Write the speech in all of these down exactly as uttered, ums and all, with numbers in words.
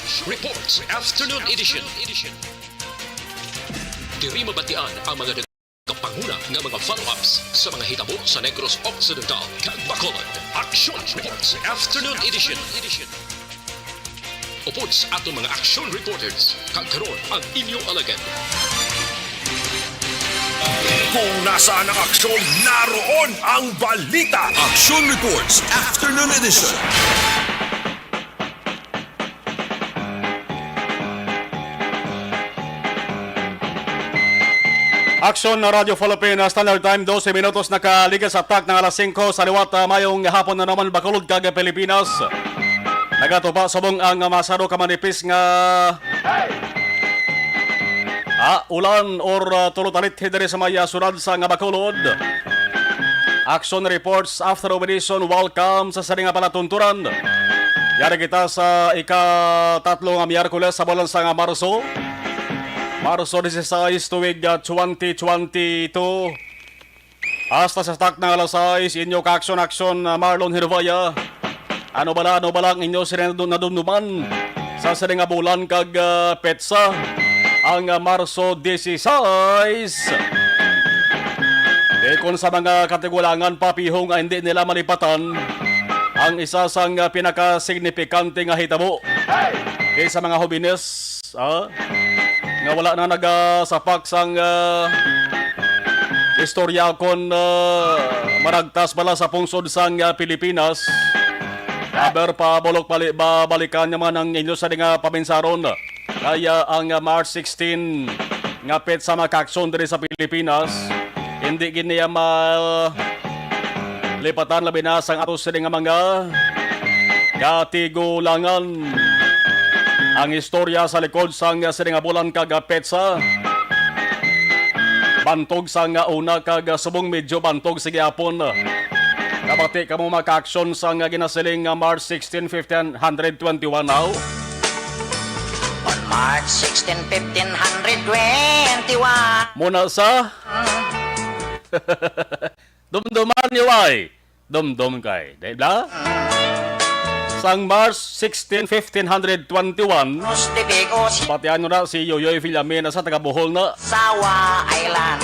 Reports Afternoon Edition. Diri mabatian ang mga nagapanguna nga mga follow-ups sa mga hitabo sa Negros Occidental kag Bacolod. Action Reports Afternoon Edition. Upod sa aton mga action reporters, kag karon ang inyo alagad. Kung nasaan ang aksyon, naroon ang balita. Action Reports Afternoon Edition. Aksyon na Radyo Philippine Standard Time, dose minutos nakaligad sa tak ng alas singko sa liwat. Ah, mayong hapon na naman, Bacolod kag Pilipinas. Nagatupa subong ang masado ka manipis nga, ah, ulan or, ah, tulutalit diri sa may, ah, syudad sa nga Bacolod. Action reports after Operation Welcome sa sini nga palatuntunan. Yari kita sa ika-tatlo nga Miyerkules sa bulan sa nga Marso. Marso dieciséis, tuig, ah, twenty twenty-two. Hasta sa tak na alas sais, inyo ka-action-action, ah, Marlon Hervaya. Ano bala, ano bala ang inyo sila nadu-, nadumduman sa sini nga bulan kag, ah, petsa, ang, ah, Marso dieciséis? Di kon sa mga katigulangan pa piho nga hindi nila malipatan ang isa sang, ah, pinakasignifikante nga hitabo di sa mga hobines, ah, nga wala na nagasapak sang, ah, istorya kon, ah, maragtas bala sa pungsod sang, ah, Pilipinas. Aber pa bulok bali-, ba-, balikan naman ang inyo sa nga paminsaron. Kaya ang, ah, March sixteen nga petsa makaaksyon diri sa Pilipinas, hindi gid niya malipatan, labi na sang ato sini nga mga katigulangan. Ang istorya sa likod sang sini nga bulan kag petsa, bantog sang una kag subong medyo bantog sa gihapon. Kabati kamo makaaksyon sang ginasiling nga March sixteen, fifteen hundred twenty-one now. On March sixteen, fifteen hundred twenty-one. Muna sa dumduman niyo ay. Dumdum kay, di ba? Sang March sixteen, fifteen hundred twenty-one, Los Tibigos, batian nyo na si Yoyoy Villame na sa taga Bohol na. Sawa Island.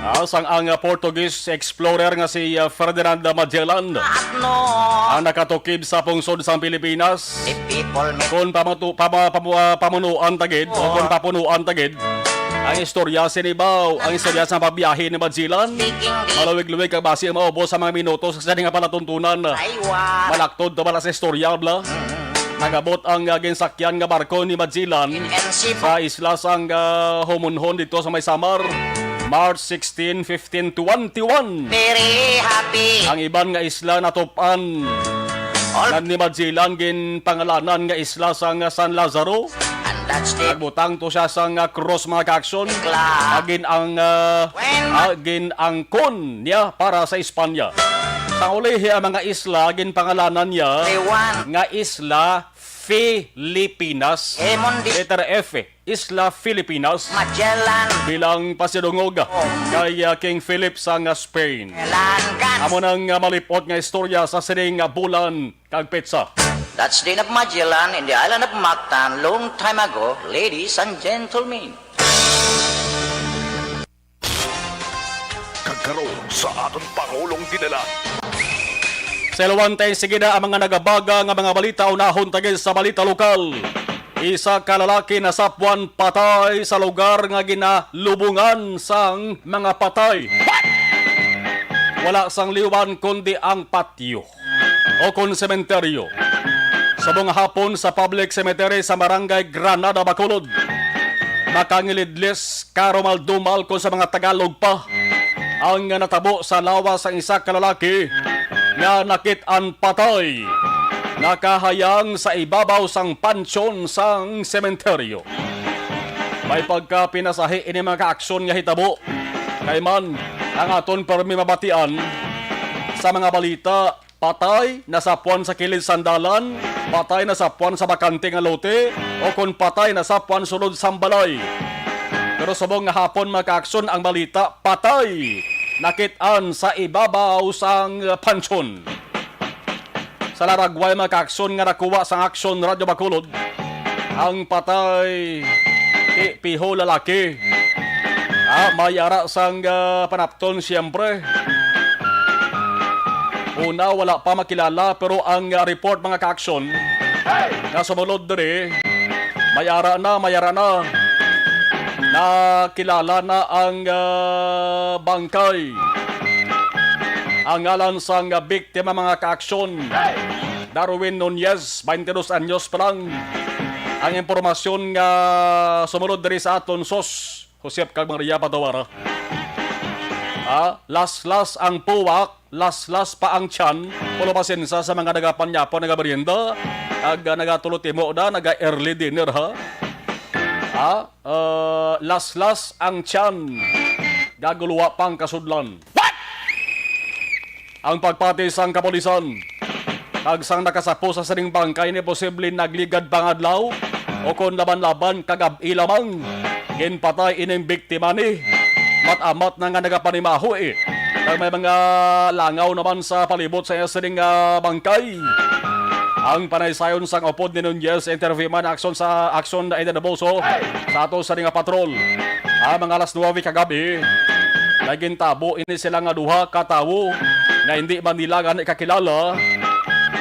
Ah, sang ang, ah, Portuguese explorer nga si, ah, Ferdinand Magellan At no, ang nakatukib sa pungsod sang Pilipinas. The people may Kung pamatu-, pama-, pamu-, ah, pamunuan tagid, o kung papunuan tagid, ang istorya sinibaw, ang istorya sa pagbiyahe ni Magellan. Speaking the Maluwig-luwig kag basi maubos sa mga minuto sa sini nga palatuntunan. Taiwan. Malaktod to bala sa istorya, bla. Nagabot ang, ah, ginsakyan nga barko ni Magellan In Cebu. sa isla sang, ah, Homonhon dito sa may Samar, March sixteen, fifteen twenty-one. Very happy. Ang iban nga isla natupan All na ni Magellan ginpangalanan nga isla sang San Lazaro. And that's the Nagbutang to siya sang, ah, krus, mga kaaksyon. Cla- Agin ang, ah, When agin ang kon niya para sa Espanya. Sang ulihi ang mga isla, ginpangalanan niya Taiwan. nga isla Filipinas. Emon di Letter F, Isla Filipinas. Magellan. Bilang pasidungog kay, ah, King Philip sang, ah, Spain. Magellan. Amo nang, ah, malipot nga istorya sa sining, ah, bulan kag petsa. That's the end of Magellan in the island of Mactan long time ago, ladies and gentlemen. Kag karon sa aton Pangulong Dinala. Sa Ilawante, sige na ang mga nagabaga nga mga balita, unahon ta gid sa balita lokal. Isa ka lalaki nasapwan patay sa lugar nga ginalubungan sang mga patay. Wala sang liwan kundi ang patyo o kon sementeryo. Subong nga hapon sa public cemetery sa Barangay Granada, Bacolod, makangilidlis, karumaldumal kon sa mga Tagalog pa ang natabo sa lawas sang isa ka lalaki nga nakit-an patay, nakahayang sa ibabaw sang pansyon sang sementeryo. May pagkapinasahi ini mga kaaksyon nga hitabo. Kay man, ang aton permi mabatian sa mga balita, patay, nasapwan sa kilid sang dalan, patay, nasapwan sa bakante nga lote, o kon patay, nasapwan sulod sang balay. Pero subong nga hapon, mga kaaksyon, ang balita, patay, nakit-an sa ibabaw sang pansyon. sa laragway, mga kaaksyon, nga nakuha sang Aksyon Radyo Bacolod, ang patay ti piho lalaki. Ah, may ara sang, ah, panapton, siyempre. Una, wala pa makilala, pero ang, ah, report, mga kaaksyon, nga sumulod diri, may ara na, may ara na. Nakilala na ang, ah, bangkay. Ang ngalan sang biktima, mga kaaksyon, Darwin Nunez, twenty-dos anyos pa lang. Ang impormasyon nga sumulod diri sa aton, sos, Josep kag Maria Patawara. Ha? Laslas ang puwak, laslas pa ang tiyan. Pulo pasensa sa mga nagapanyapon, nagamerienda, ag, ah, nagatulotimo na, naga-early dinner, ha? Ha? Ah, laslas ang tiyan. Gaguluwa pang kasudlan. What? Ang pagpati sang kapulisan kag sang nakasapo sa sining bangkay ni posible nagligad pangadlaw o kon laban-laban kagab-i lamang. Ginpatay ining biktima ni mat-amat na nga nagapanimaho, eh. Kag may mga langaw naman sa palibot sa iya sining, ah, bangkay. Ang panaysayon sang upod ni Nunez, interview man, aksyon sa aksyon na Eden Abuso sa ato sa nga patrol. Ah, mga alas nuwebe kagabi, nagintabo ini sila nga duha ka tawo nga hindi man nila gani kakilala.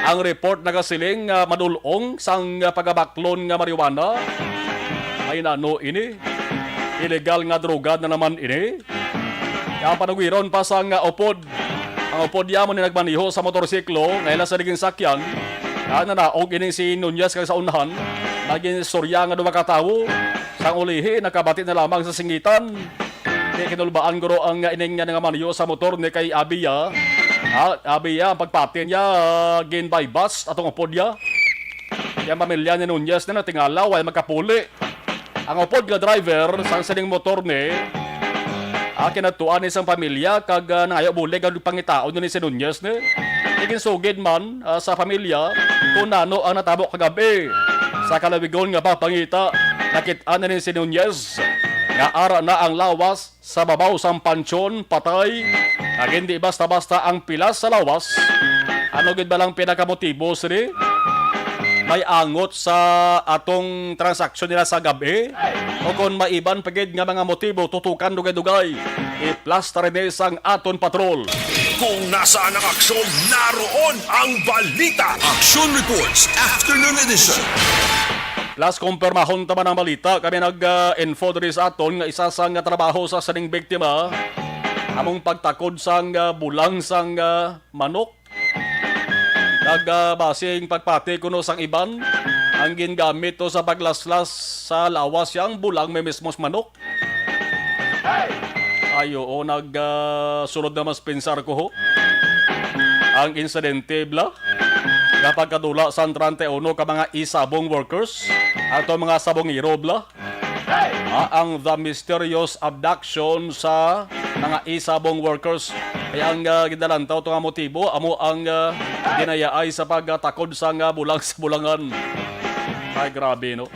Ang report nagasiling nga madul-ong sang pagabaklon nga marijuana. Ay, nano ini? Illegal nga droga na naman ini? Kaya ang panugwiron pa sang, ah, upod. Ang upod ya mo ni nagmaneho sa motorsiklo nga ila sa naging sakyan. Kaya nanaog ining si Nunez kag sa unahan, naging istorya nga duha ka tawo. Sang ulihi, nakabati na lamang sa singitan. Di kinulbaan guro ang, ah, ining nga nangamaneho sa motor ni kay Abia. Ha, Abia, ang pagpati niya, ah, gin-bypass atong upod ya. Kaya ang pamilya ni Nunez na natingala, way magkapuli. Ang upod nga driver sang sining motor ni, ah, kinadtuan ni sang pamilya kag, ah, nangayo bulig ang pangitaon ni si Nunez ni. Iginsugid man, ah, sa pamilya kung nano ang natabo kagabi. Sa kalawigon nga pagpangita, nakit-an na ni si Nunez nga ara na ang lawas sa babaw sang pansyon, patay, kag hindi basta-basta ang pilas sa lawas. Ano gid ba lang pinakamotibo sini? May angot sa atong transaksyon nila sa gab-i? O kon may iban pa gid nga mga motibo, tutukan dugay-dugay. I-plus ta rin sang aton patrol. Kung nasaan ang aksyon, naroon ang balita. Action Reports, Afternoon Edition. Plus, kumpirmahon ta man ang balita. Kami nag, ah, info diri sa aton nga isa sang, ah, trabaho sa sining biktima, among pagtakod sang, ah, bulang sang, ah, manok. Nag, ah, basing pagpati kuno sang iban, ang gingamit to sa paglaslas sa lawas yang bulang may mismos manok. Ay, oo, nag, ah, sulod na mas pensar ko, ho. Ang insidente, bla, nga pagkadula sa treinta y uno ka mga isabong workers, ato mga sabongero, bla. Ah, ang the mysterious abduction sa mga isabong workers. Kaya ang, ah, ginalantaw to nga motibo, amo ang, ah, ginayaay sa pagtakod sa nga bulang sa bulangan. Ay, grabe, no?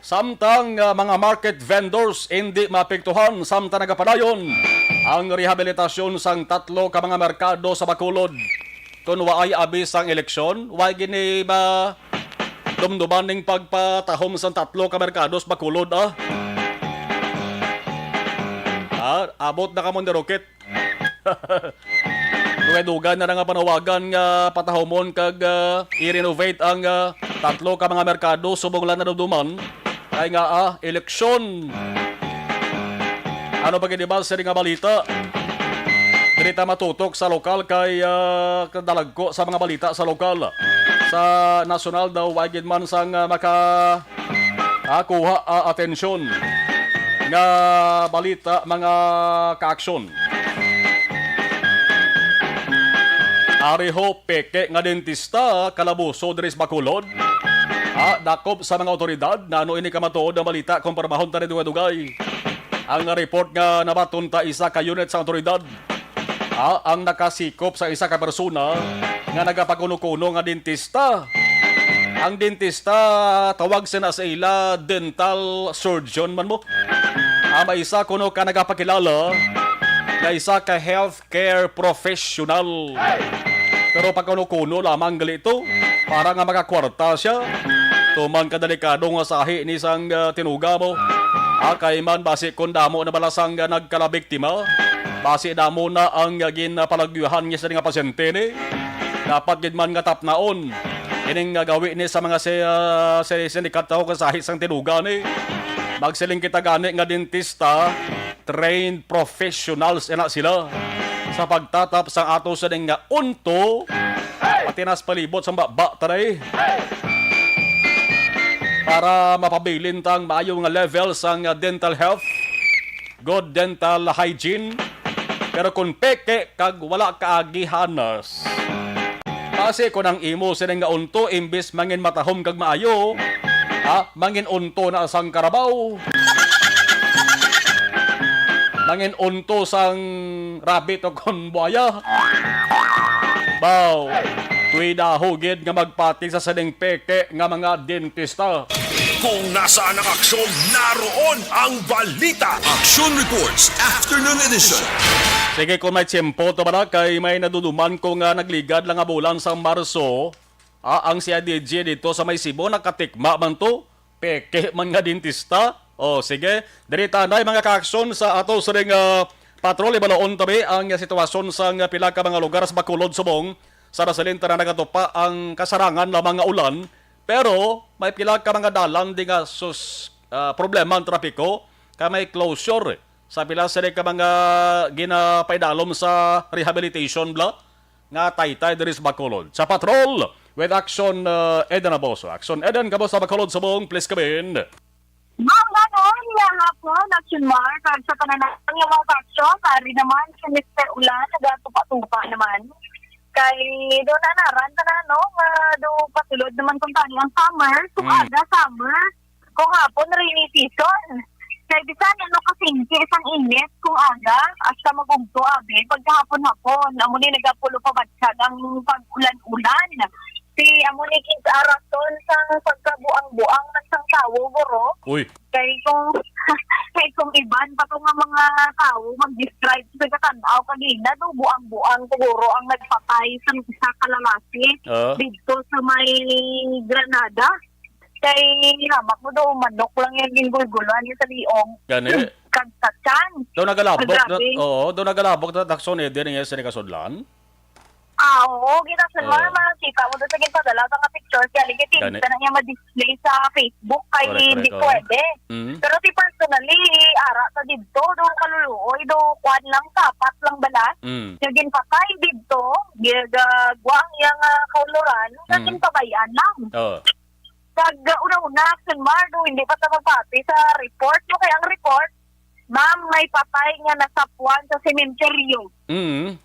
Samtang, ah, mga market vendors hindi maapektuhan, samtang nagapadayon ang rehabilitasyon sang tatlo ka mga merkado sa Bacolod. Kun waay abi sang eleksyon, way gini madumduman ning pagpatahom sang tatlo ka merkado sa Bacolod, ah. Ah, abot na kamo ni Rocket. Dugay-dugay na nga panawagan nga patahomon kag, ah, i-renovate ang, ah, tatlo ka mga merkado subong lang nadumduman. Ay nga, ah, eleksyon. Ano pa gid ba sa nga balita? Diri ta matutok sa lokal kay, ah, kadalagko sa mga balita sa lokal. Sa nasyonal daw, way gid man sang, ah, maka ah, kuha, ah, atensyon nga balita, mga kaaksyon. Ari ho, peke nga dentista kalabuso diri sa Bacolod. Ah, dakop sa mga otoridad, nano ini kamatuod ang balita, kumpirmahon ta ni dugay-dugay. Ang report nga nabaton ta isa ka unit sa otoridad, ah, ang nakasikop sa isa ka persona nga nagapakuno-kuno nga dentista. Ang dentista, tawag sina sa ila dental surgeon man mo. Ah, may isa kuno ka nagapakilala nga isa ka healthcare professional. Pero pagkuno-kuno lamang gali to para nga makakwarta siya. Tuman ka delikado nga sahi ni sang, ah, tinuga mo. Ah, kay man basi kon damo na bala sang, ah, nagkalabiktima, basi damo na ang, ah, ginpalagyuhan niya sa nga pasyente ni. Dapat gid man nga tapnaon ining, ah, gawi ni sa mga si, ah, si sindikato kasahi sang tinuga ni. Magsiling kita gani nga dentista, trained professionals ina sila sa pagtatap sang ato sa nga unto, pati nas palibot sa baba taray, para mapabilin tang maayo nga level sang dental health, good dental hygiene. Pero kung peke kag wala kaagihanas, kasi kung ang imo sini nga unto, imbis mangin matahom kag maayo, ha, mangin unto na sang karabaw, mangin unto sang rabbit o kon buaya. Baw, kuidaho gid nga magpati sa sining peke nga mga dentista. Kung nasaan ang aksyon, naroon ang balita. Aksyon Reports, Afternoon Edition. Sige, kung may tiyempo to bala, kay may naduduman ko nga nagligad lang nga bulan sa Marso, ah, ang C I D G dito sa may Cebu, nakatikma man to. Peke man nga dentista. O, sige. Diri ta anay, mga kaaksyon, sa ato sining, ah, patrol. Ibalaon tabi ang sitwasyon sa nga pila ka mga lugar sa Bacolod, Subong. Sa Rasalin, tanan nagatupa ang kasarangan lamang nga ulan. Pero may pila ka mga dalan di nga sus-, ah, problema ang trapiko, kay may closure sa pila sila ka mga ginapaidalom sa rehabilitation bla nga taytay diri sa Bacolod. Sa Patrol with Action, ah, Eden Aboso. Action Eden, kamo sa Bacolod, Subong, please come in. Magandang nga hapon, Action Mark, kag sa tanan nga mga kaksyon, ari naman si Mister Ulan, nagatupa-tupa naman. Kay do na naran tanan, no, nga do pasulod naman kung tani ang summer, kung Mm. aga summer, kung hapon rainy season. Kay bisan ano kasingki sang init kung aga, hasta magugto abi, pagkahapon-hapon, amo ni nagapulo pa batsag ang pag-ulan-ulan. Si amo ni kis arason sang pagkabuang-buang man sang tawo, guro. Uy. Kay kung, kay kung iban pa to nga mga tawo mag-describe sa katan-aw kanina, do buang-buang siguro ang nagpatay sa isa ka lalaki Ah. didto sa may Granada. Kay hamak mo do, manok lang yung ginggulgulan niya sa liong. Gani. Kag sa tiyan. Daw nagalabok na, Grabe. Oo, daw nagalabok na takson eh, din nga sa kasudlan. Ah, oo, kita sa Oo. mga, makita mo doon sa ginpadala sa mga pictures, kaya ligit Gani. Hindi na niya ma-display sa Facebook kay Correct, hindi correct, oo. pwede. Mm. Pero si personally, ara sa dito, doon kaluluoy, do kwan lang, sapat lang bala. Mm. Yung ginpatay dito, gagwa ang iyang ah, kauluran, Mm. naging pabayaan lang. Oo. Kag uh, una-una, Action Mar, do, hindi pa ta magpati sa report. Okay, ang report, ma'am, may patay nga nasapuan sa sementeryo. Mm.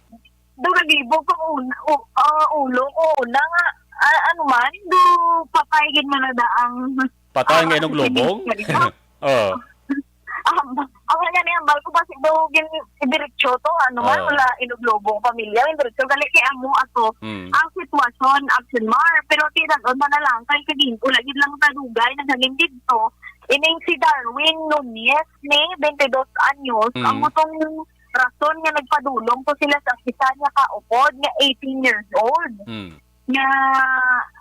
Do, nalibog ko una, u- ah, ulo ko una nga, ah, ano man, do, patay gid man na ang Patay nga ah, inog lubong? sementeryo. Oh. Ang, ang nga ni ambal ko, basi daw gin-, diretso to, ano man, Ah. wala inuglobong pamilya, yung diretso, gali kay amo ato. Mm. Ang sitwasyon, Action Mar, pero tinan-on man na lang, kay kagin, wala gid lang sa dugay, naghalin dito, ining si Darwin Nunez, ni twenty-two anyos, Mm. amo tong rason nga nagpadulong to sila sa isa niya ka upod nga eighteen years old. Mm. Nga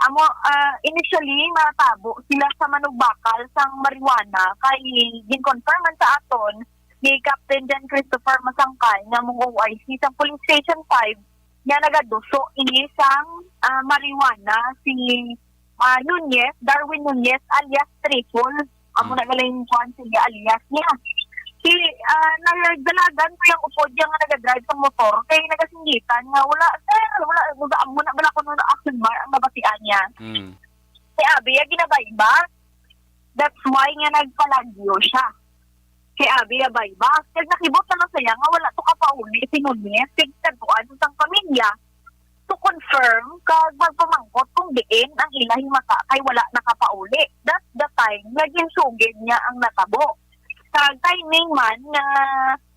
amo, ah, initially matabo sila sa manugbakal sang marijuana kay gin-confirm man sa aton ni Captain John Christopher Masangkay nga mong O I C sang Police Station five nga nagaduso ini sang, ah, marijuana si, ah, Nunez, Darwin Nunez alias Trifol. Amo Hmm. na galing kuan sa iya alias niya. Si, ah, nagdalagan ko yung upod niya nga nagadrive sa motor kay nagasinggitan nga wala, sir, wala, wala, amo na bala ko nung Action Mar ang nabatian niya. Hmm. Si Abby, yung ginabayba. That's why nga nagpalagyo siya. Si Abby, yung bayba. Kag nakibot na lang siya nga wala to kapauli si Nunez. Kag tagpuan sa pamilya. To confirm kag magpamangkot kung diin ang ila himata kay wala nakapauli. That's the time nga ginsugid niya ang natabo. Sa timing man nga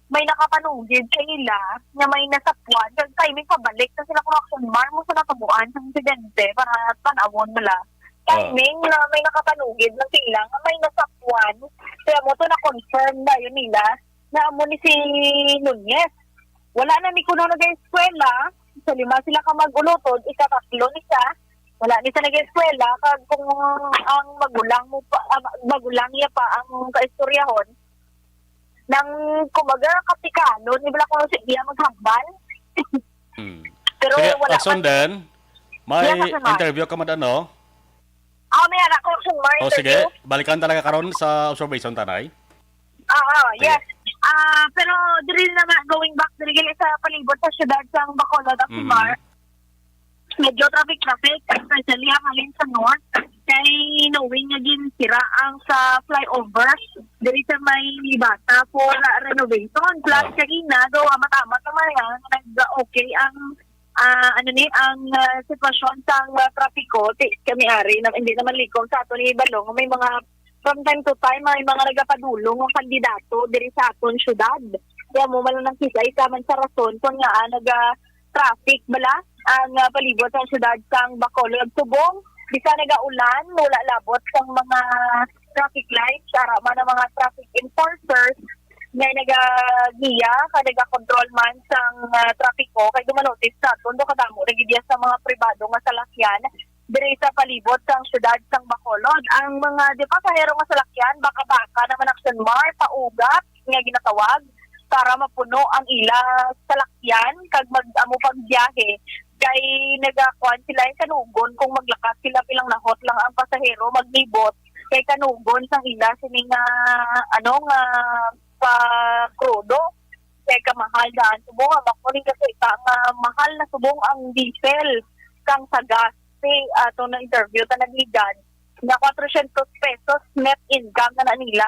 may nakapanugid sa ila nga may nasapuan, kag timing pabalik na sila kung Action Mar mo sa natabuan sa insidente para tan-awon nila. Ah. Timing na may nakapanugid na sila nga may nasapuan, kaya mo to na-confirm na yun nila na amo ni si Nunez. Wala na ni kuno nag-eskwela, sa lima sila ka mag-ulotod, ikatatlo ni siya, wala ni siya nag-eskwela, kag kung ang magulang mo pa, ang magulang niya pa ang kaistoryahon, nang kumaga katikanon, di ba, kung si iya maghambal? Hmm. Pero Sige, wala pa Action ni- din. May Yes, Action Mark. Interview ka, madam, no? Ah, may ara ko, Action Mark, Oh, sige. Interview. Balikan talaga karon sa observation, tanay. Ah, ah, Sige. Yes. Ah, pero diri na nga, going back, diri gali sa palibot sa syudad sang Bacolod, Action Mhm. Mark, medyo traffic-traffic, especially ang halin sa north. Kay knowing nga ginsira ang sa flyover, diri sa may Bata for, ah, renovation. Plus, Ah. kanina, daw, ah, matamat naman nga, nag-okay ang, ah, ano ni, ang, ah, sitwasyon sang, ah, trapiko. Ti-, kami ari, na, hindi naman likom sa ato ni Balong, may mga, from time to time, may mga nagapadulong ang kandidato diri sa aton syudad. Kaya mo man lang nakita, isa man sa rason kung nga, ah, naga-traffic bala ang, ah, palibot sa syudad sang Bacolod. Subong, bisan nagaulan, wala labot sang mga traffic lights, ara man ang mga traffic enforcers nga nagagiya, kag nagakontrol man sang, ah, trapiko, kay dumalotis naton, do kadamo na gid iya sa mga pribado nga salakyan diri sa palibot sang syudad sang Bacolod. Ang mga, di ba, pasahero nga salakyan, baka-baka naman, Action Mark, paugat nga ginatawag para mapuno ang ila salakyan kag mag-amo pagbiyahe. Kay nagakuan sila, eh, kanugon kung maglakat sila, pilang nahot lang ang pasahero maglibot, kay kanugon sang ila sini nga, ano, nga pakrudo. Kay kamahal daan subong, ang ako rin kasi ita nga mahal na subong ang diesel kang sa gas. Si ato na interview ta nagigan nga quatrocientos pesos net income na, na nila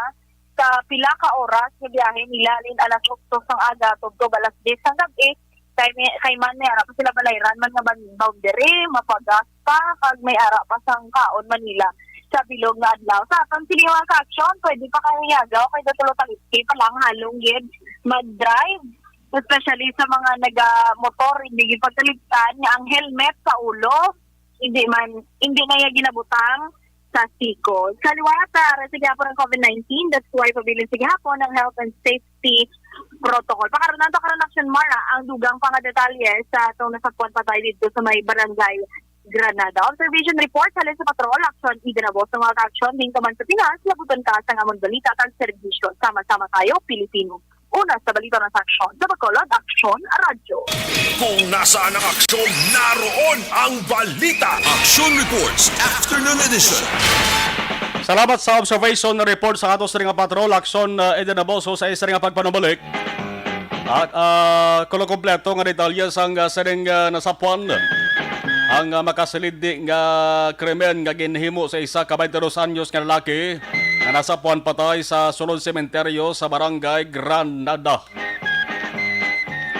sa pila ka oras nga biyahe nila, halin alas otso sang aga tubtob alas diyes sang gab-i. Kay may, kay man may ara pa sila balayran man nga ban-, boundary, mapagas pa, kag may ara pa sang kaon man nila sa bilog nga adlaw. Sa aton sini nga aksyon, pwede pa kayo yagaw kay tulo ka litri pa lang halong gid mag-drive, especially sa mga naga-motor, hindi gid pagkaligtan nga ang helmet sa ulo hindi man, hindi na iya ginabutang sa siko. Sa liwat, ah, sa gihapon ang covid nineteen, that's why pabilin sa gihapon ang health and safety protocol. Pakaroon nato karon, Action Mara, ang dugang pa nga detalye sa atong nasapuan patay dito sa may barangay Granada. Observation report halin sa Patrol Action, Eden Abos, sa mga aksyon, din ka man sa Pinas, labuton ka sa amon balita kag serbisyo. Sama-sama tayo, Pilipino. Una sa balita ng aksyon, sa Bacolod, Aksyon Radyo. Kung nasaan ang aksyon, naroon ang balita. Action Reports, Afternoon Edition. Salamat sa observation report sa ato sa nga patrol, Aksyon, uh, Eden Aboso, sa isa nga pagpanumalik. At, uh, kulo kompleto nga detalye sang, uh, sining, uh, nasapuan. Ang, uh, makasilid nga krimen nga ginhimo sa isa ka twenty-two anyos nga lalaki nga nasapuan patay sa sulod sementeryo sa Barangay Granada.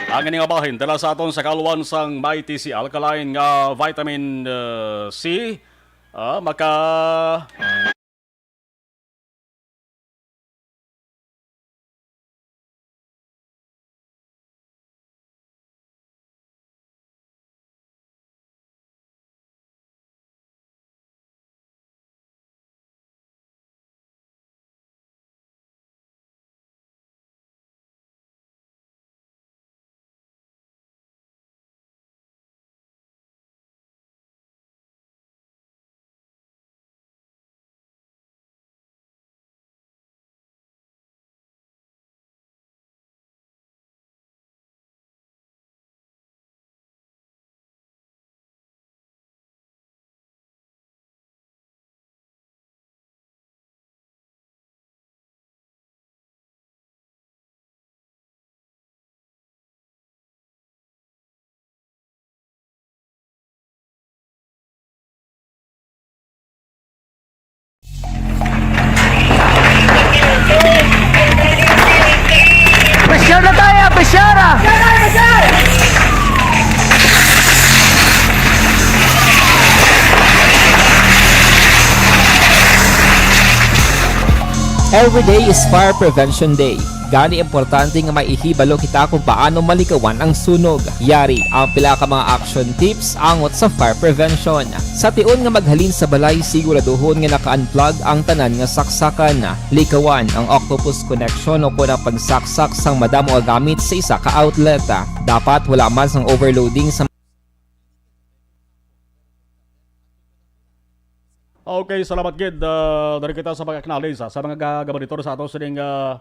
Ang ini nga bahin dala sa aton sa kalwan sang Mighty C, alkaline nga vitamin, uh, C. Ah, maka Pressure na tayo, pressure! Every day is Fire Prevention Day. Gani, importante nga may ihibalo kita kung paano malikawan ang sunog. Yari ang pila ka mga action tips angot sa fire prevention. Sa tion nga maghalin sa balay, siguraduhon nga naka-unplug ang tanan nga saksakan. Likawan ang octopus connection o kon ang pagsaksak sang madamo nga gamit sa isa ka outlet. Dapat wala man sang overloading sa Okay, salamat gid. Ah, dari kita sa pag-acknowledge, ah, sa mga ga-, gamonitor sa ato sining, ah,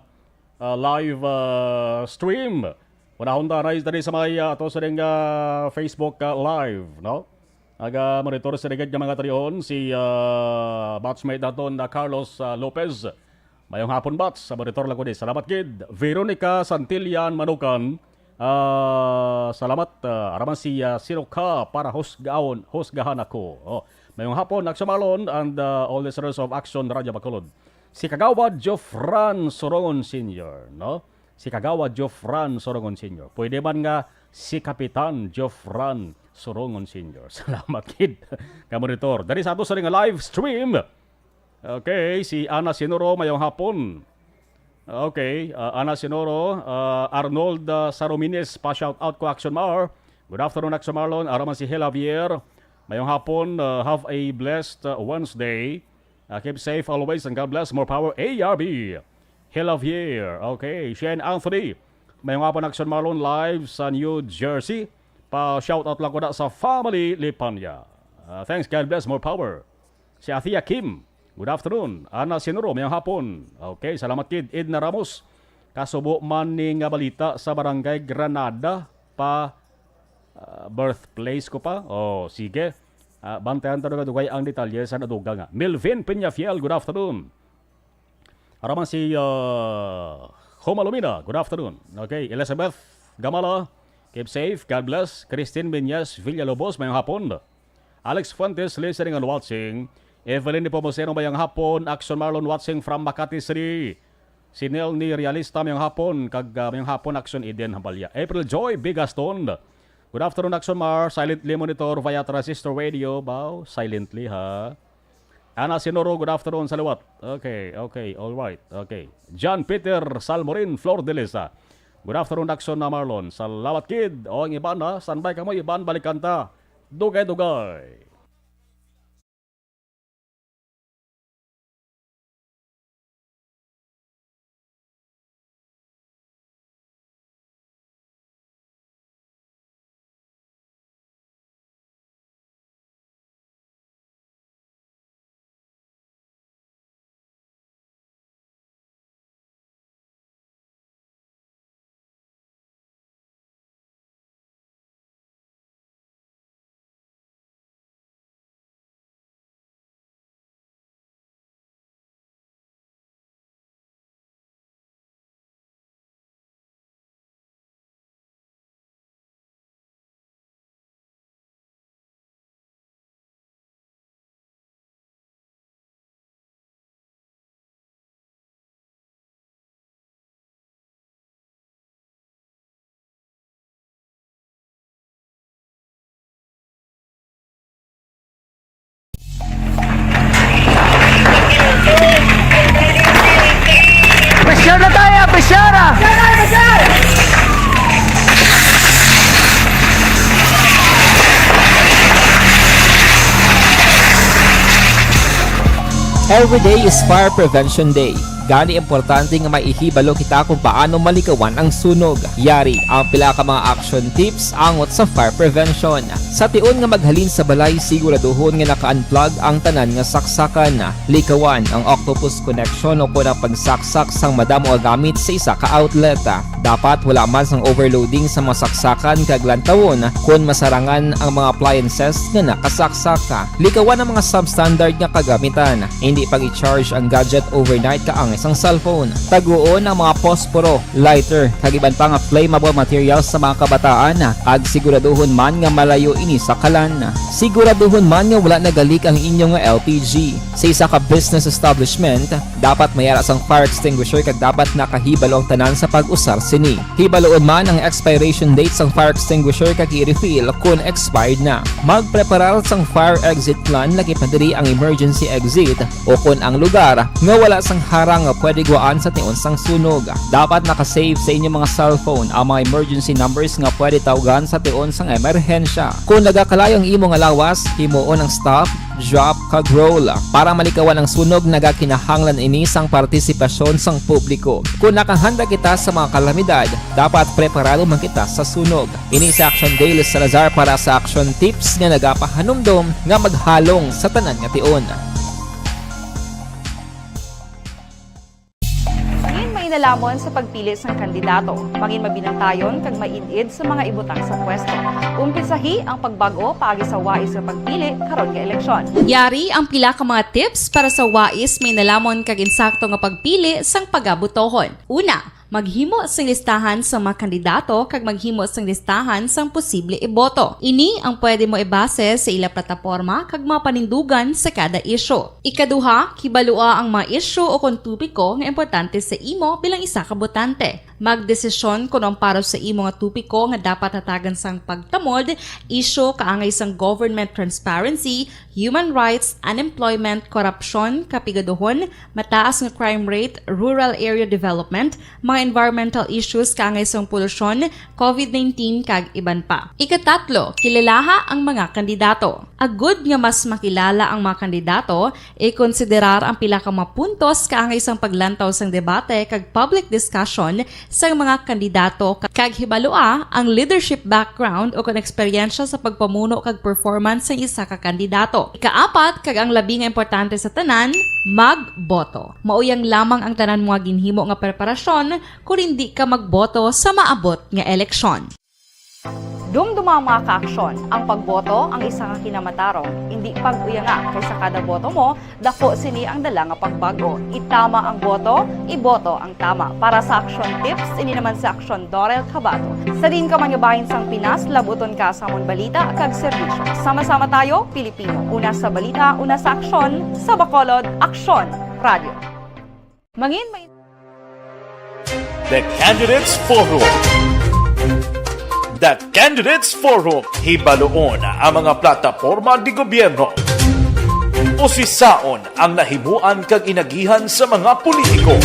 ah, live, ah, stream. Unahon ta na diri sa may, ah, ato sining, ah, Facebook, ah, live, no? Naga-monitor sa ligid nga mga talion si, ah, batchmate naton na Carlos, ah, Lopez. Mayong hapon, Bats. Sa monitor lang ko di. Salamat gid. Veronica Santillan Manukan. Ah, salamat. Ah, araman si, ah, sino ka para husgaon, husgahan ako. Oh, mayong hapon, Action Marlon, and, ah, all listeners of Action Radio Bacolod. Si Kagawad Jofran Sorongon Senior, no? Si Kagawad Jofran Sorongon Senior. Pwede man nga si Kapitan Jofran Sorongon Senior. Salamat gid. Nga monitor. Dari sa ato sa nga live stream. Okay, si Ana Sinoro, mayong hapon. Okay, ah, Ana Sinoro, ah, Arnold, ah, Saromines, pa-shout out ko, Action Mar. Good afternoon, Action Marlon. Araman si Hel Javier. Mayong hapon, ah, have a blessed, ah, Wednesday. Ah, keep safe always and God bless. More power, A R B. Hel Javier. Okay, Shane Anthony. Mayong hapon, Action Marlon, live sa New Jersey. Pa-shout out lang ko na sa family Lipanya. Ah, thanks, God bless, more power. Si Athea Kim, good afternoon. Ana Sinuro, mayong hapon. Okay, salamat gid. Edna Ramos, kasubo man ni nga balita sa Barangay Granada pa, ah, birthplace ko pa. Oh, sige. Ah, bantayan ta nga dugay ang detalye sa nadugang. Melvin Peñafiel, good afternoon. Araman si, ah, Homa Lumina, good afternoon. Okay, Elizabeth Gamala, keep safe, God bless. Christine Meñas Villalobos, mayong hapon. Alex Fuentes, listening and watching. Evelyn Nepomuceno, mayong hapon. Action Marlon, watching from Makati City. Si Nel ni Realista, mayong hapon. Kag, ah, mayong hapon, Action Eden Hambalya. April Joy Bigaston, good afternoon, Action Mar. Silently monitor via transistor radio. Baw, silently, ha. Ana Sinoro, good afternoon sa liwat. Okay, okay, all right. Okay. John Peter Salmorin Flor de Lisa, good afternoon, Action na Marlon. Salamat gid. O, ang iban, ha? Standby kamo, iban, balikan ta. Dugay-dugay. Pressure na tayo, pressure na! Every day is Fire Prevention Day. Gani, importante nga may ihibalo kita kung paano malikawan ang sunog. Yari ang pila ka mga action tips angot sa fire prevention. Sa tion nga maghalin sa balay, siguraduhon nga naka-unplug ang tanan nga saksakan. Likawan ang octopus connection o kon ang pagsaksak sang madamo nga gamit sa isa ka outlet. Dapat wala man sang overloading sa mga saksakan kag lantawon kon masarangan ang mga appliances nga nakasaksak. Likawan ang mga substandard nga kagamitan. Hindi pag-i-charge ang gadget overnight kaangay sang cellphone. Taguon ang mga posporo, lighter, kag iban pa nga flammable materials sa mga kabataan, kag siguraduhon man nga malayo ini sa kalan. Siguraduhon man nga wala nagalik ang inyo nga L P G. Sa isa ka business establishment, Dapat may ara sang fire extinguisher kag dapat nakahibalo ang tanan sa pag-usar sini. Hibaluon man ang expiration date sang fire extinguisher kag i-refill kon expired na. Magpreparar sang fire exit plan, lakip na diri ang emergency exit o kon ang lugar nga wala sang harang nga pwede guwaan sa tion sang sunog. Dapat naka-save sa inyo mga cellphone ang mga emergency numbers nga pwede tawgan sa tion sang emerhensya. Kon nagakalayo ang imo nga lawas, himuon ang stop, drop, kag roll. Para malikawan ang sunog, nagakinahanglan ini sang partisipasyon sang publiko. Kon nakahanda kita sa mga kalamidad, dapat preparado man kita sa sunog. Ini si Action Dale Salazar para sa Action Tips nga nagapahanumdom nga maghalong sa tanan nga tion. Mangin mainalomon sa pagpili sang kandidato. Mangin mabinantayon kag maid-id sa mga ibutang sa pwesto. Umpisahi ang pagbag-o paagi sa wais nga pagpili karon nga eleksyon. Yari ang pila ka mga tips para sa wais mainalomon kag insakto nga pagpili sang pagabotohon. Una, maghimo sing listahan sa mga kandidato kag maghimo sing listahan sang posible iboto. Ini ang pwede mo ibase sa ila plataporma kag mga panindugan sa kada isyu. Ikaduha, kibalua ang mga isyu o kon topiko nga importante sa imo bilang isa ka botante. Magdesisyon kon ang para sa imo nga topiko nga dapat hatagan sang pagtamod, isyu kaangay sang government transparency, human rights, unemployment, korupsyon, kapigaduhon, mataas nga crime rate, rural area development, mga environmental issues kaangay sang polusyon, covid nineteen, kag iban pa. Ikatatlo, kilalaha ang mga kandidato. Agud nga mas makilala ang mga kandidato, ikonsiderar ang pila ka mga puntos kaangay sang paglantaw sang debate kag public discussion sang mga kandidato, ka-, kag hibalua ang leadership background o kon eksperyensya sa pagpamuno kag performance sang isa ka kandidato. Ikaapat, kag ang labi nga importante sa tanan, magboto. Mauyang lamang ang tanan mo nga ginhimo nga preparasyon kon indi ka magboto sa maabot nga eleksyon. Dumduma ang mga kaaksyon. Ang pagboto ang isa ka kinamatarong. Indi pag-uyanga, kay sa kada boto mo, dako sini ang dala nga pagbag-o. Itama ang boto, iboto ang tama. Para sa Action Tips, ini naman si Action Dorel Cabato. Sa diin ka man nga bahin sang Pinas, labuton ka sa amon balita kag serbisyo. Sama-sama tayo, Pilipino. Una sa balita, una sa aksyon, sa Bacolod, Aksyon Radio. Mangin may The Candidates Forum. The Candidates Forum. Hibaluon ang mga plataporma di gobyerno. Usisaon ang nahimuan kag inagihan sa mga politiko.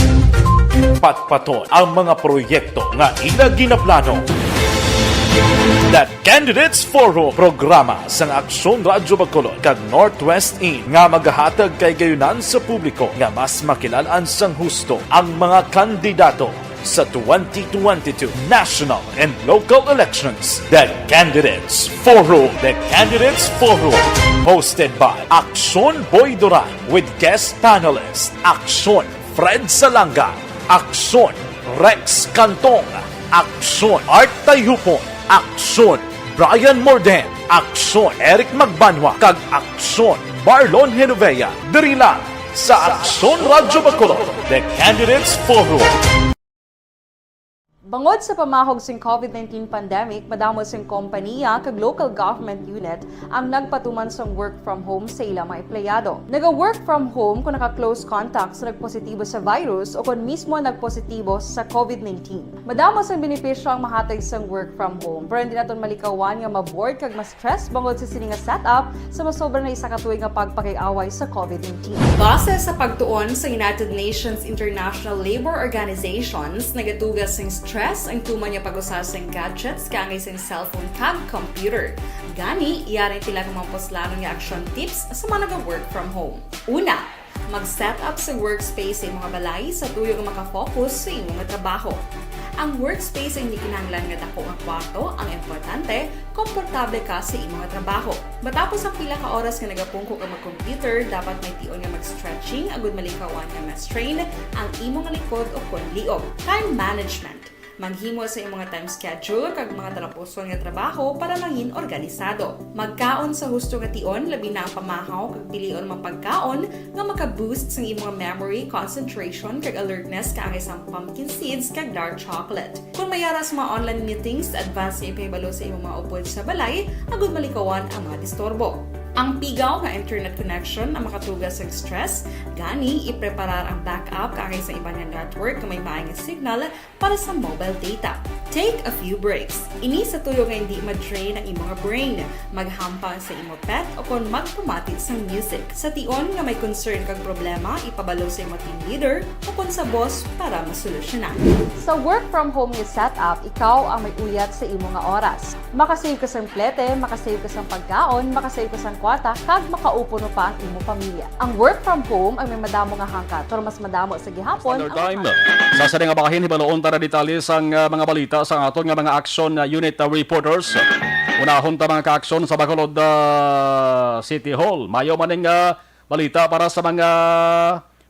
Patpaton ang mga proyekto nga ila ginaplano. The Candidates Forum, programa sang Aksyon Radyo Bacolod kag Northwest In nga magahatag kay gayunan sa publiko nga mas makilalan sang husto ang mga kandidato sa twenty twenty-two national and local elections. The Candidates Forum. The Candidates Forum, hosted by Aksyon Boy Duran with guest panelist Aksyon Fred Salanga, Aksyon Rex Cantong, Aksyon Art Tayhupon, Aksyon Brian Morden, Aksyon Eric Magbanwa, kag Aksyon Marlon Genovea. Diri lang sa Aksyon Radyo Bacolod, The Candidates Forum. Bangod sa pamahog sing covid nineteen pandemic, madamo sing kompaniya kag local government unit ang nagpatuman sang work from home sa ila mga empleyado. Naga-work from home kung naka-close contact sa nagpositibo sa virus o kon mismo nagpositibo sa covid nineteen. Madamo sang benepisyo ang mahatag sang work from home, pero hindi naton malikawan nga ma-bored kag ma-stress bangod sa sini nga setup sa masobra na isa ka tuig nga pagpakig-away sa covid nineteen. Base sa pagtuon sa United Nations International Labor Organizations, nagatuga sing stress ang tuman nga pag-usa sing gadgets kaangay sing cellphone kag computer. Gani, yari ang pila ka mga puslanon nga action tips sa mga naga-work from home. Una, mag-set up sa workspace sa imong balay sa tuyo nga makafocus sa imong trabaho. Ang workspace ang hindi kinahanglan nga dako nga kwarto, ang importante, komportable ka sa imong trabaho. Matapos ang pila ka oras nga nagapungko ka mag-computer, dapat may tion nga mag-stretching agud malikawan nga ma-strain ang imong likod o kon liog. Time management. Maghimo sa imong time schedule kag mga talapuson nga trabaho para mangin organisado. Magkaon sa husto nga tion, labi na ang pamahaw kag pilion mga pagkaon nga maka-boost sang imong memory, concentration, kag alertness kaangay sang pumpkin seeds kag dark chocolate. Kung may ara sa mga online meetings, advance nga ipahibalo sa imong mga upod sa balay agud malikawan ang mga disturbo. Ang pigaw nga internet connection ang makatuga sa stress, gani ipreparar ang backup kaagay sa iban nga network nga may maay nga signal para sa mobile data. Take a few breaks. Ini sa tuyo nga hindi ma-drain ang imo nga brain, maghampang sa imo pet, o kon magpamati sang music. Sa tion nga may concern kag problema, ipabalo sa imo team leader o kon sa boss para masolusyonan. Sa work from home nga setup, ikaw ang may uyat sa imo nga oras. Makasave ka sang plete, makasave ka sang pagkaon, makasave ka sang kwarta, kag makaupo no pa ang imo pamilya. Ang work from home ang may madamo nga hangkat, pero mas madamo sa gihapon Standard ang Time. Sa sini nga bahin, hibaloon ta na detalye sang, ah, mga balita sa aton nga mga action, ah, unit, ah, reporters. Unahon ta, mga ka-action, sa Bacolod, ah, City Hall. Mayo man ning, ah, balita para sa mga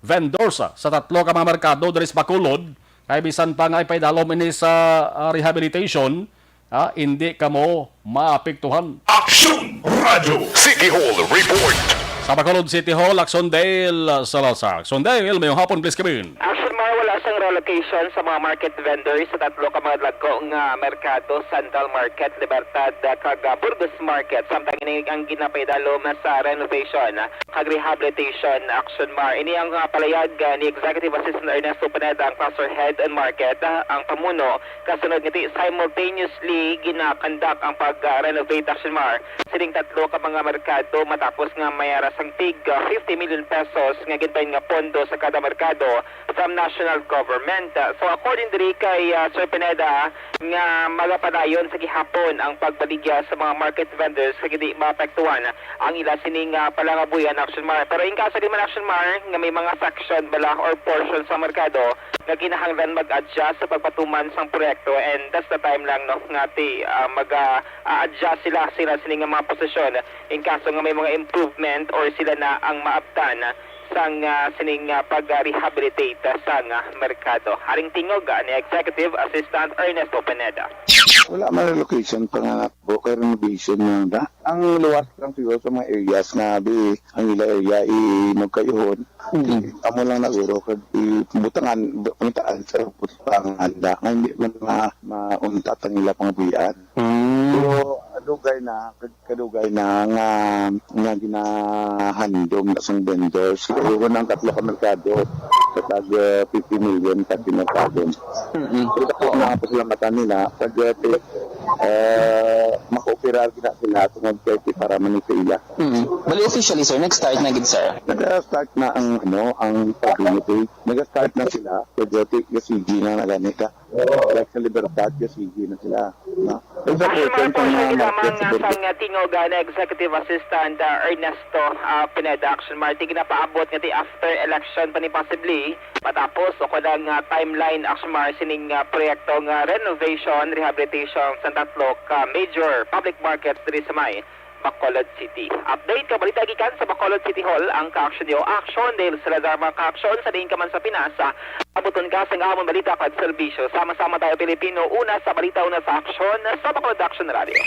vendors, ah, sa tatlo ka mga merkado diri sa Bacolod. Kay bisan pa nga ipaidalom ini sa, ah, rehabilitation, ah, indi kamo maapektuhan. Aksyon Radyo City Hall Report. Sa Bacolod City Hall, Aksyon Dale Salazar. Aksyon Dale, mayong hapon, please come in. Aksyon Mar, wala sang relocation sa mga market vendors sa tatlo ka mga dagko nga merkado, Central Market, Libertad, kag, ah, Burgos Market. Samtang ini ang ginapaidalom sa renovation kag rehabilitation, Aksyon Mar. Ini ang, ah, palayag, ah, ni Executive Assistant Ernesto Pineda, ang Cluster Head on Market, ah, ang pamuno. Kasunod nga di simultaneously ginakandak ang pag-renovate, Aksyon Mar, sining tatlo ka mga merkado matapos nga may ara sang tig, ah, fifty million pesos nga ginbahin nga pondo sa kada merkado from national government. Ah, so, according diri kay, ah, Sir Pineda, nga magapadayon sa gihapon ang pagbaligya sa mga market vendors kag hindi maapektuhan ang ila sining, ah, palangabuyan, Aksyon Mar. Pero in case gid man, Aksyon Mar, nga may mga section bala or portion sa merkado nga kinahanglan mag-adjust sa pagpatuman sang proyekto, and that's the time lang, no, nga ti, ah, mag, ah, ah, adjust sila, sila sini nga mga posisyon in kaso nga may mga improvement or sila na ang maabtan sang, ah, sining, ah, pag-rehabilitate sang, ah, merkado. Haring tingog, ah, ni Executive Assistant Ernesto Pineda. Wala man relocation pa nga, kay renovation na da. Ang luwas lang siguro sa mga areas nga di ang ila area i-, magkayuhon. Mm. Amo lang na guro kag ibutangan, bu-, puntaan sa butangan da nga hindi man ma-, mauntat ang ila pangabuhian. Mm. Pero dugay na, kag-, kadugay na nga, nga ginahandom na sang vendors. Siguro ang tatlo ka merkado, sa tag, eh, fifty million ka merkado. Mm-mm. Pero ako nga pasalamatan nila, pag, eh, eh, makooperar gina sila tungod kay ti para man ni sa ila. Mm. Bali, officially, sir, nag-start na gid, sir? Nag-start na ang, ano, ang pag-renovate. Nag-start na sila. Kay dati, kasi di na naganita. Like sa Libertad, kasi di na sila. No? Ang sa Actually, portion mga sa mga portion lamang market, sa nga Burgos. Sang tingog, ah, na Executive Assistant, ah, Ernesto, ah, Pineda, Action Mar, ti ginapaabot nga ti after election pa ni possibly matapos o kung ang, ah, timeline, Action Mar, sining, ah, proyekto nga renovation, rehabilitation sa tatlo ka major public markets diri sa may Bacolod City. Update ka balita gikan sa Bacolod City Hall, ang ka-action niyo, Action Dale Salazar, mga ka-action sa diin ka man sa Pinas. Abuton ka sa amon balita kag serbisyo. Sama-sama tayo, Pilipino. Una sa balita, una sa aksyon, sa Bacolod Action Radio.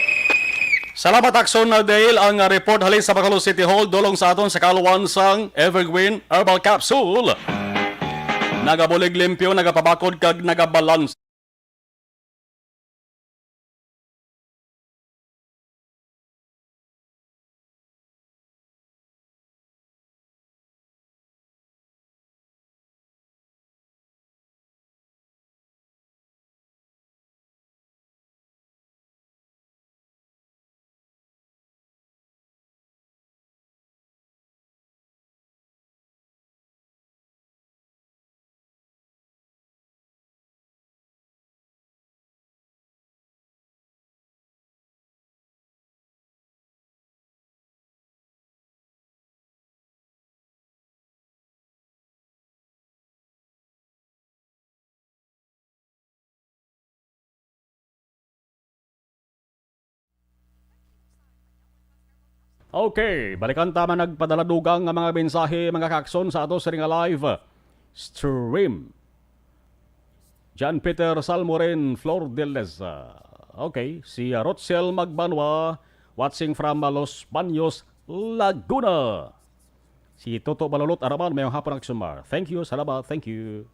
Salamat, Action Dale. Ang, uh, report halin sa Bacolod City Hall, dulong sa aton sa kaluwan sang Evergreen Herbal Capsule. Nagabulig limpyo, nagapabakod, kag nagabalance. Okay, balikan ta man nagpadala dugang nga mga mensahe, mga kakson, sa ato sining live stream. John Peter Salmorin Flordilesa. Okay, si Rochelle Magbanwa, watching from, uh, Los Baños, Laguna. Si Toto Balulot Araman, mayong hapon, Action Mar. Thank you, salamat, thank you.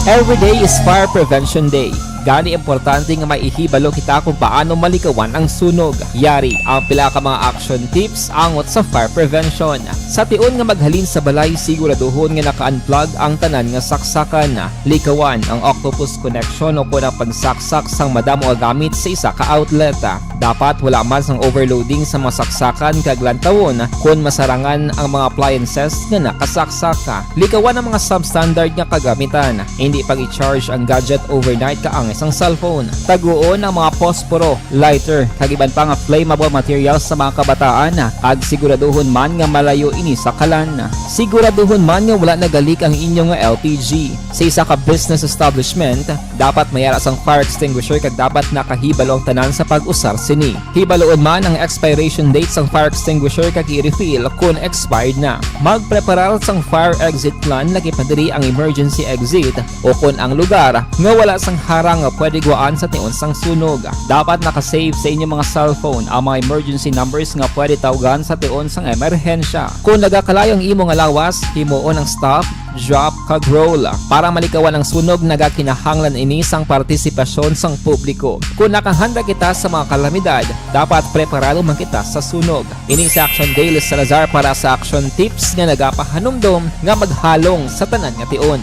Every day is Fire Prevention Day. Gani, importante nga maihibalo kita kung paano malikawan ang sunog. Yari ang pila ka mga action tips angot sa fire prevention. Sa tion nga maghalin sa balay, siguraduhon nga naka-unplug ang tanan nga saksakan. Likawan ang octopus connection o kon ang pagsaksak sang madamo nga gamit sa isa ka outlet. Dapat wala man sang overloading sa mga saksakan kag lantawon kon masarangan ang mga appliances nga nakasaksak. Likawan ang mga substandard nga kagamitan. Hindi pag-i-charge ang gadget overnight kaangay sang cellphone. Taguon ang mga posporo, lighter, kag iban pa nga flammable materials sa mga kabataan, kag siguraduhon man nga malayo ini sa kalan. Siguraduhon man nga wala nagalik ang inyo nga L P G. Sa isa ka business establishment, dapat may ara sang fire extinguisher kag dapat nakahibalo ang tanan sa pag-usar sini. Hibaloon man ang expiration date sang fire extinguisher kag i-refill kon expired na. Magpreparar sang fire exit plan, lakip na diri ang emergency exit, o kon ang lugar nga wala sang harang nga pwede guwaan sa tion sang sunog. Dapat naka-save sa inyong mga cellphone ang mga emergency numbers nga pwede tawgan sa tion sang emerhensya. Kon nagakalayo ang imo nga lawas, himuon ang stop, drop, kag roll. Para malikawan ang sunog, nagakinahanglan ini sang partisipasyon sang publiko. Kon nakahanda kita sa mga kalamidad, dapat preparado man kita sa sunog. Ini si Action Daily Salazar para sa Action Tips nga nagapahanumdom nga maghalong sa tanan nga tion.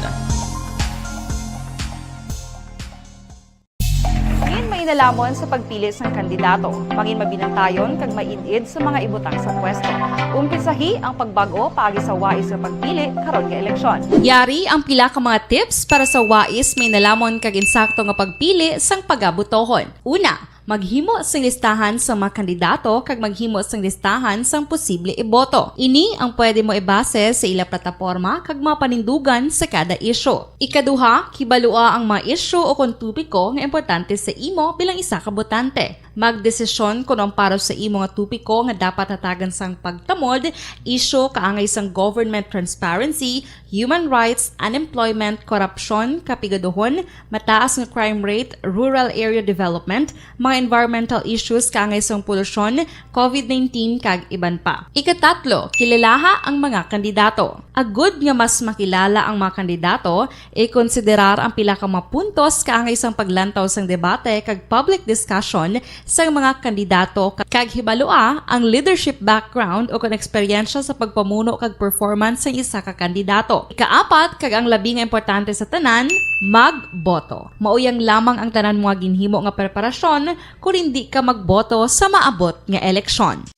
Mangin mainalamon sa pagpili sang kandidato. Mangin mabinantayon kag maid-id sa mga ibutang sa pwesto. Umpisahi ang pagbag-o paagi sa wais nga pagpili karon nga eleksyon. Yari ang pila ka mga tips para sa wais, mainalamon kag insakto nga pagpili sang pagabutohon. Una, maghimo sing listahan sa mga kandidato kag maghimo sing listahan sang posible iboto. Ini ang pwede mo ibase sa ila plataporma kag mga panindugan sa kada isyu. Ikaduha, kibalua ang mga isyu o kon topiko nga importante sa imo bilang isa ka botante. Magdesisyon kon ang para sa imo nga topiko nga dapat hatagan sang pagtamod, isyu kaangay sang government transparency, human rights, unemployment, korupsyon, kapigaduhon, mataas nga crime rate, rural area development, mga environmental issues kaangay sang polusyon, covid nineteen, kag iban pa. Ikatatlo, kilalaha ang mga kandidato. Agud nga mas makilala ang mga kandidato, ikonsiderar ang pila ka mga puntos kaangay sang paglantaw sang debate kag public discussion sang mga kandidato, kag hibalua ang leadership background o kon eksperyensya sa pagpamuno kag performance sang isa ka kandidato. Ikaapat, kag ang labi nga importante sa tanan, magboto. Mauyang lamang ang tanan mo nga ginhimo nga preparasyon kon indi ka magboto sa maabot nga eleksyon.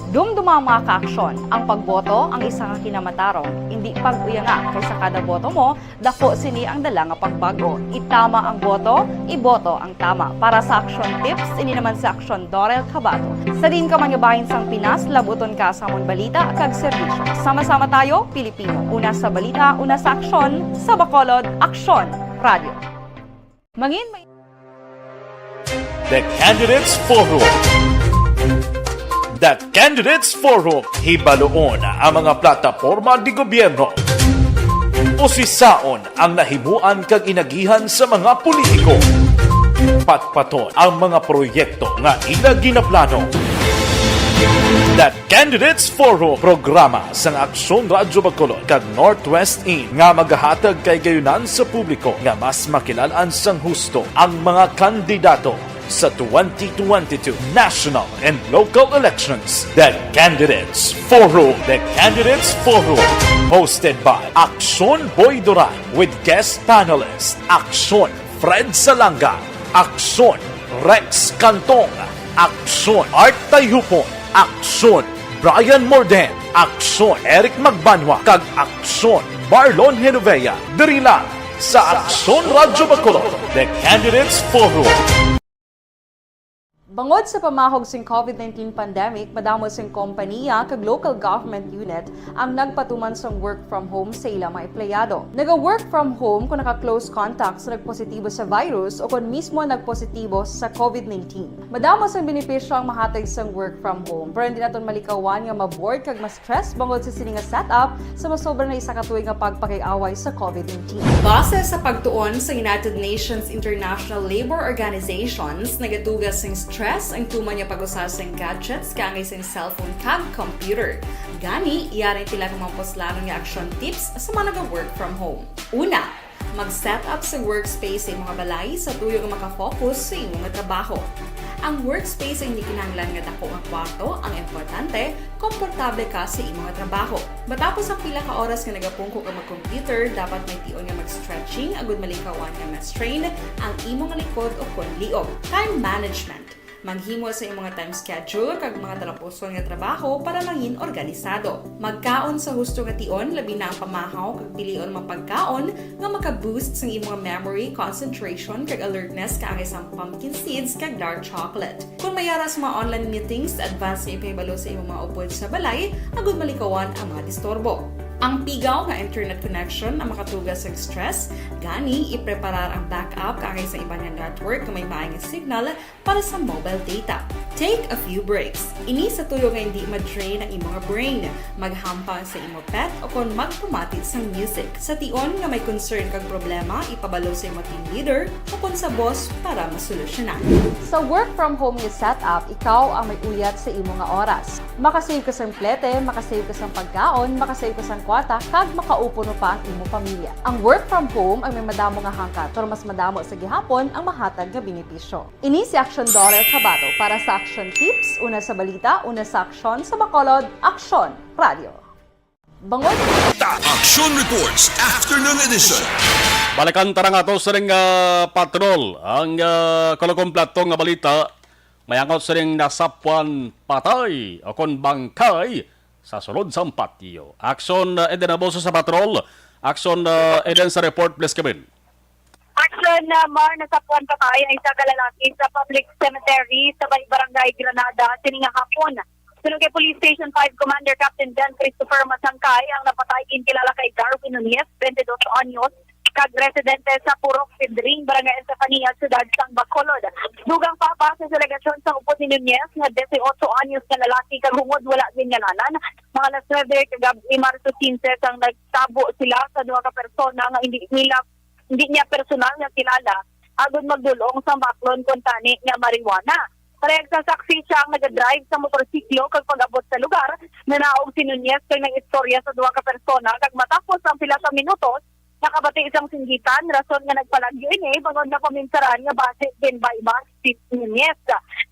Dumduma ang mga kaaksyon. Ang pagboto ang isa ka kinamatarong. Indi pag-uyanga, kay sa kada boto mo, dako sini ang dala nga pagbag-o. Itama ang boto, iboto ang tama. Para sa Action Tips, ini naman si Action Dorel Cabato. Sa diin ka man nga bahin sang Pinas, labuton ka sa amon balita kag serbisyo. Sama-sama tayo, Pilipino. Una sa balita, una sa aksyon, sa Bacolod, Aksyon Radio. Mangin may The Candidates Forum. The Candidates Forum. Hibaluon ang mga plataporma de gobyerno. Usisaon ang nahimuan kag inagihan sa mga politiko. Patpaton ang mga proyekto nga ila ginaplano. The Candidates Forum, programa sang Aksyon Radyo Bacolod kag Northwest In nga magahatag kahigayonan sa publiko nga mas makilalaan sang husto ang mga kandidato sa twenty twenty-two national and local elections. The Candidates Forum. The Candidates Forum, hosted by Aksyon Boy Duran with guest panelist Aksyon Fred Salanga, Aksyon Rex Cantong, Aksyon Art Tayhupon, Aksyon Brian Morden, Aksyon Eric Magbanwa, kag Aksyon Marlon Genovea, diri lang sa Aksyon Radyo Bacolod, The Candidates Forum. Bangod sa pamahog sing covid nineteen pandemic, madamo sing kompaniya kag local government unit ang nagpatuman sang work from home sa ila mga empleyado. Naga-work from home kon naka-close contact sa nagpositibo sa virus o kon mismo nagpositibo sa covid nineteen. Madamo sang benepisyo ang mahatag sang work from home, pero hindi naton malikawan nga ma-bored kag ma-stress bangod sa sini nga setup sa masobra na isa ka tuig nga pagpakig-away sa covid nineteen. Base sa pagtuon sa United Nations International Labour Organizations, nagadugas sing stress ang tuman nga pag-usa sing gadgets kaangay sing cellphone kag computer. Gani, yari ang pila ka mga puslanon nga action tips sa mga naga-work from home. Una, Mag-set up sa workspace sa imong balay sa tuyo nga makafocus sa imong trabaho. Ang workspace ay hindi kinahanglan nga dako nga kwarto, ang importante, komportable ka sa imong trabaho. Matapos ang pila ka oras nga nagapungko ka mag-computer, dapat may tion nga mag-stretching agud malikawan nga ma-strain ang imong likod o kon liog. Time management. Maghimo sa imong time schedule kag mga talapuson nga trabaho para mangin organisado. Magkaon sa husto nga tion, labi na ang pamahaw kag pilion mga pagkaon nga maka-boost sang imong memory, concentration, kag alertness kaangay sang pumpkin seeds kag dark chocolate. Kung may ara sa mga online meetings, advance nga ipahibalo sa imong mga upod sa balay agud malikawan ang mga disturbo. Ang pigaw nga internet connection ang makatuga sa stress, gani ipreparar ang backup kaangay sa iban nga network nga may maay nga signal para sa mobile data. Take a few breaks. Ini sa tuyo nga hindi ma-drain ang imong brain. Maghampang sa imong pet o kon magpamati sang music. Sa tion nga may concern kag problema, ipabalo sa imong team leader o kon sa boss para masolusyonan. Sa work from home nga setup, ikaw ang may uyat sa imo nga oras. Makasave ka sang plete, makasave ka sang pagkaon, makasave ka sang kwarta, kag makaupo pa ang imo pamilya. Ang work from home ang may madamo nga hangkat, pero mas madamo sa gihapon ang mahatag nga benepisyo. Ini si Action Daughter Kabato para sa Action Tips, una sa balita, una sa aksyon, sa Bacolod, Aksyon Radio. Bangod. Ta Action Reports Afternoon Edition. Balikan ta na nga to sining, ah, patrol. Ang, ah, kuno kompleto nga balita, may angot sining nasapwan patay o kon bangkay sa sulod sang patio. Action, ah, Eden Abuso sa patrol. Action, ah, Eden sa report, please, Kevin. Action, uh, Mar, nasapwan patay ang isa ka lalaki sa public cemetery sa may barangay Granada sining nga hapon. Suno kay Police Station five Commander Captain John Christopher Masangkay, ang napatay ginkilala kay Darwin Nunez, twenty-dos anyos, kag residente sa Purok Pedring, Barangay Estefania, Siyudad sang Bacolod. Dugang pa, base sa alegasyon sang upod ni Nunez nga dieciocho anyos nga lalaki kag hungod wala ginngalanan, mga alas nuebe kagab-i, Marso quince, sang nagtabo sila sa duha ka persona nga hindi nila hindi niya personal nga kilala, agod magdul-ong sang baklon kuntani nga marijuana. Parehas sa saksi, siya ang nagadrive sa motorsiklo kag pag-abot sa lugar, nanaog si Nunez kag nag-istorya sa duha ka persona kag matapos ang pila ka minutos, nakabati sang singgitan, rason nga nagpalagyo ini bangod nga paminsaran nga basi ginbaybay si Nunez.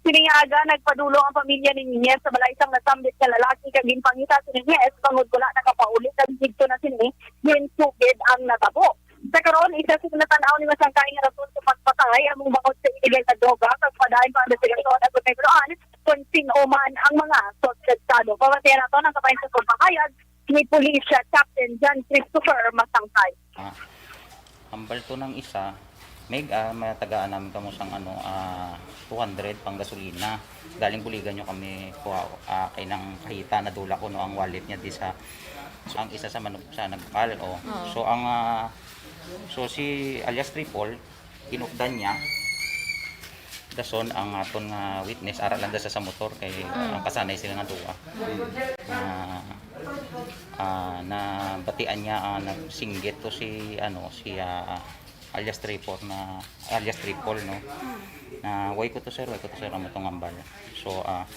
Sining aga, nagpadulong ang pamilya ni Nunez sa balay sang nasambit nga lalaki kag ginpangita si Nunez bangod wala nakapauli kag didto na sini ginsugid ang natabo. Sa karon, isa sa natan-aw ni Masangkay nga rason sa pagpatay ang bangod sa illegal nga droga kag padayon pa ang investigasyon agud mahibaluan kon sin-o man ang mga suspetsado. Pabatian naton ang kabahin sa pagpahayag ni Police Captain John Christopher Masangkay. Ah, hambal to ng isa, Meg, ah, matagaan namin kamo sang ano, ah, two hundred pang gasolina. Galing buligan nyo kami, kuha, ah, kay nang kahita, nadula ko, no, ang wallet niya di sa, so, ang isa sa manug-, sa nagpal, oh. Oo. So, ang, ah, so, si alias Triple, inukdan niya, dason ang aton nga witness, ara lang da sa, sa motor, kay Mm. ang kasanay sila nga duwa. Na, ah, nabatian niya, ah, nagsinggit to si, ano, si, ah, alias Triple na, alias Triple, no? Na, "Way ko to, sir, way ko to, sir," amo tong hambal. So, ah,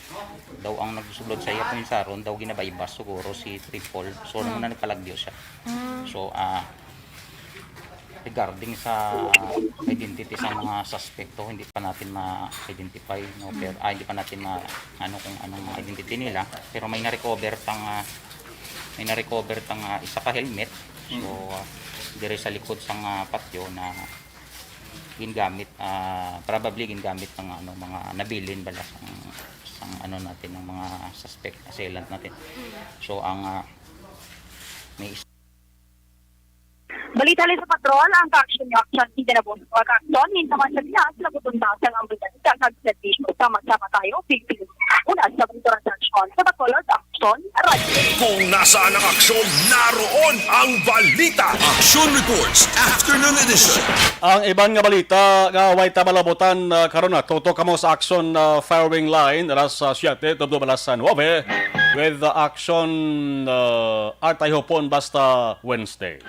daw ang nagsublod sa iya, pinsaron daw ginabaybas siguro si Triple. So, Mm. nung na nagpalagyo siya. Mm. So, ah, regarding sa identity sa mga suspekto, hindi pa natin ma-identify, no? Mm. Pero, ah, hindi pa natin ma-, ano, kung anong mga identity nila. Pero may na-recover tang, ah, may na-recover tang, ah, isa ka helmet. So, Mm. ah, diri sa likod sang, ah, patio na gingamit, ah, probably gingamit ng, ano, mga nabilin bala sang, sang, ano natin, ng mga suspect, assailant natin. Mm. So, ang, ah, may is- Balita halin sa patrol, ang ka-action ni Action Eden Abuso. Ang ka-action, nintaman sa Pinas, labuton ta sang ambulansya kag serbisyo. Sama-sama tayo, pigpigil. Una sa mga transaksyon sa Bacolod, Action Radio. Kung nasaan ang aksyon, naroon ang balita. Action Reports, Afternoon Edition. Ang iban nga balita nga way ta malabutan, ah, karon na, tutok kamo sa aksyon, ah, firing line, alas, ah, siyete tubtob alas, ah, nuebe, with, ah, action, ah, Atay Hupon basta Wednesday.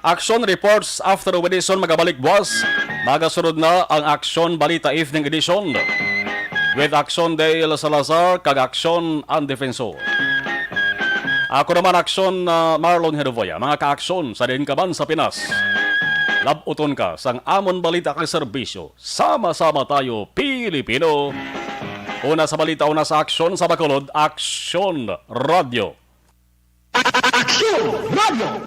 Action Reports After Wednesday magabalik buwas. Magasunod na ang Action Balita Evening Edition with Action Dale Salazar kag Action Ang Defensor. Ako naman, Aksyon, ah, Marlon Hedovoya, mga kaaksyon sa diin ka man sa Pinas. Labuton ka sang amon balita kag serbisyo. Sama-sama tayo, Pilipino. Una sa balita, una sa aksyon sa Bacolod, Aksyon Radio. Aksyon Radio.